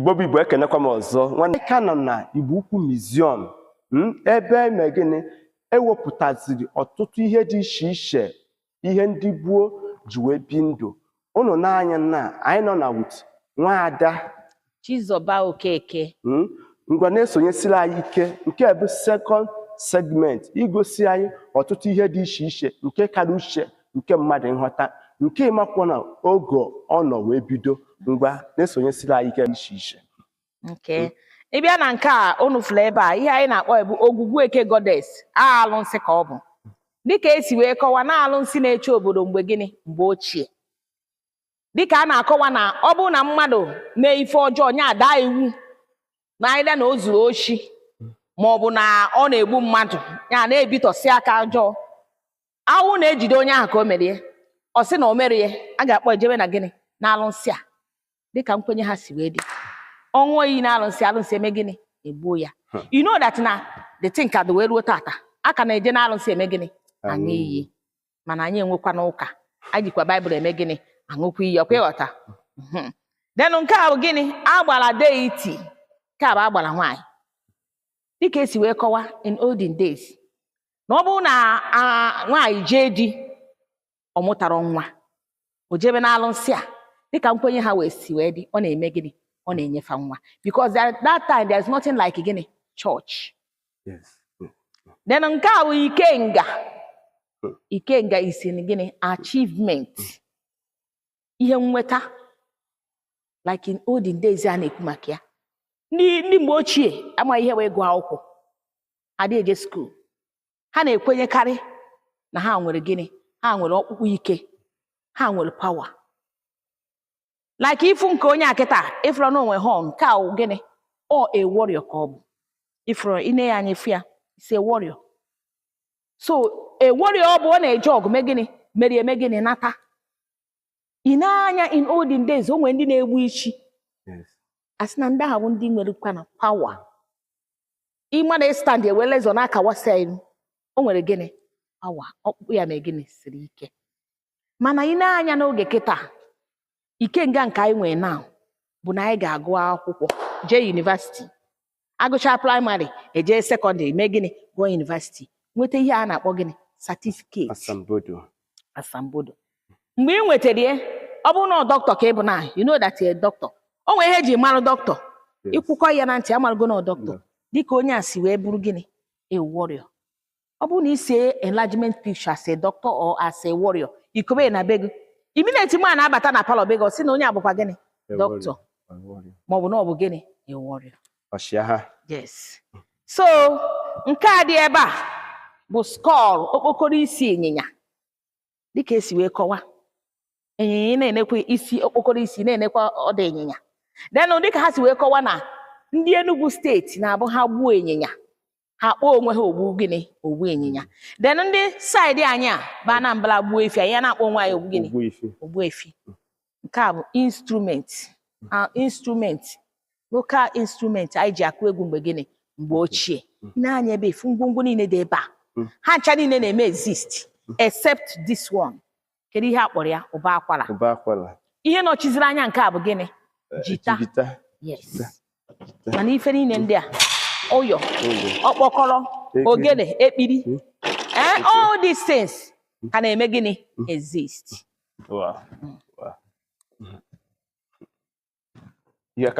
Igbo bụ Igbo, ekenekwa m ọzọ. Nwanne ka nọ na Igbo Ukwu Museum, ebe eme gịnị ewepụtaziri ọtụtụ ihe dị iche iche, ihe ndị gboo ji wee bi ndụ. Unu n'anya na anyị nọ na with nwaada Chizoba Okeke. Ngwa, na-esonyesiri anyị ike. Nke a bụ second segment, igosi anyị ọtụtụ ihe dị iche iche nke kara uche nke mmadụ nghọta, nke ịmakwa na oge ọ nọ wee bido. Ngwa, na-esonyesiri anyị ike iche iche. Nke ị bịa na nke a unu fụrụ ebe a, ihe anyị na-akpọ bụ Ogwugwu Eke Goddess. Alụnsị ka ọ bụ, dịka esi wee kọwa na alụnsị na-eche obodo mgbe gịnị, mgbe ochie. Dịka a na-akọwa na ọ bụrụ na mmadụ mee ife ọjọọ, nya daa iwu na ịda na o zuru oshi ma ọ bụ na ọ na-egbu mmadụ, ya na-ebitọsị aka ọjọọ, awụ na-ejide onye ahụ ka o merie, ọ sị na o merie, a ga-akpọ ejebe na gịnị, na alụnsị a. Dịka nkwenye ha si wee dị, ọṅụọ iyi na alụnsị, alụnsị eme gịnị, egbuo ya. You know that na the thing ka dị wee ruo tata, a ka na-eje na alụnsị eme gịnị, aṅụ iyi. Mana anyị enwekwa n'ụka, anyị jikwa Baịbụl eme gịnị, aṅụkwa iyi. Ọkwa ịghọta? Then nke a bụ gịnị, agbara deity. Nke a bụ agbara nwaanyị. Dịka esi wee kọwa in olden days, na ọ bụrụ na nwaanyị jee di, ọ mụtara nwa, o jebe na alụnsị a, dịka nkwenye ha wee si wee dị, ọ na-eme gịnị, ọ na-enyefa nwa, because at that time there is nothing like gịnị, church. Then nke a bụ ikenga. Ikenga is in gịnị, achievement, ihe nweta. Like in olden days a na-ekwu maka ya, ndị mgbe ochie amaghị ihe wee gụọ akwụkwọ, adịghị eje school. Ha na-ekwenyekarị na ha nwere gịnị, ha nwere ọkpụkpụ ike, ha nwere power. Like ifu nke onye a kịta, ifuru na onwe horn, nke a wụ gịnị, ọ a warrior ka ọ bụ. Ifuru ine ya anya, ifu ya is a warrior. So a warrior ọ bụ, ọ na-eje ọgụ, mee gịnị, merie, eme gịnị, nata. Ị na-anya in olden days, o nwere ndị na-egbu ichi. Asị na ndị ahụ bụ ndị nwere kwana power. Ịma na stand ewere ụzọ na-akawasị ilu, o nwere gịnị, power, ọkpụkpụ ya mee gịnị, siri ike. Mana ị na-anya n'oge kịta, ikenga nke anyị nwere now bụ na anyị ga-agụ akwụkwọ, jee university, agụchaa primary, ejee secondary, mee gịnị, gụọ university, nweta ihe a na-akpọ gịnị, certificate. Asambodo. Asambodo. Mgbe ị nwetara ya, ọ bụrụ na ọ dọkịta ka ị bụ na you know that you're a doctor, o nwere ihe eji marụ dọkịta. Ịkwụkọ ya na ntị, amarụgo na ọ dọkịta. Dịka onye a si wee bụrụ gịnị, a warrior. Ọ bụrụ na ị see enlargement picture as a doctor or as a warrior, ikobe ya na be gị, immediately ma na-abata na parlour be gị, ọ sị na onye a bụkwa gịnị, dọkịta, maọbụ na ọ bụ gịnị, a warrior. Ọchịagha. Yes. So nke a dị ebe a bụ skull, okpokoro isi ịnyịnya. Dịka esi wee kọwa, ịnyịnya, ị na-enekwa isi okpokoro isi, na-enekwa ọdụ ịnyịnya. Then dịka ha si wee kọwa na ndị Enugu Steeti na-abụ ha gbuo ịnyịnya, ha kpọọ onwe ha ogbu gịnị, ogbu ịnyịnya. Then ndị side anyị a bụ Anambra gbuo efi, anyị na-akpọ onwe anyị ogbu gịnị? Ogbu efi. Ogbu efi. Nke a bụ instrument, instrument, local instrument anyị ji akụ egwu mgbe gịnị, mgbe ochie. Na-anya ebe efu, ngwongwo niile dị ebe a, ha ncha niile na-eme exist except this one. Kedu ihe a kpọrọ ya? Ụba akwara. Ụba akwara. Ihe nọchiziri anya nke a bụ gịnị? Jita. Jigita. Yes. Mana ife niile ndị a, ụyọ, Oge. ọkpọkọrọ, Ekpiri. ogene, ekpiri, all these things ka na-eme gịnị, exist. Wow. Wow. Ihe ka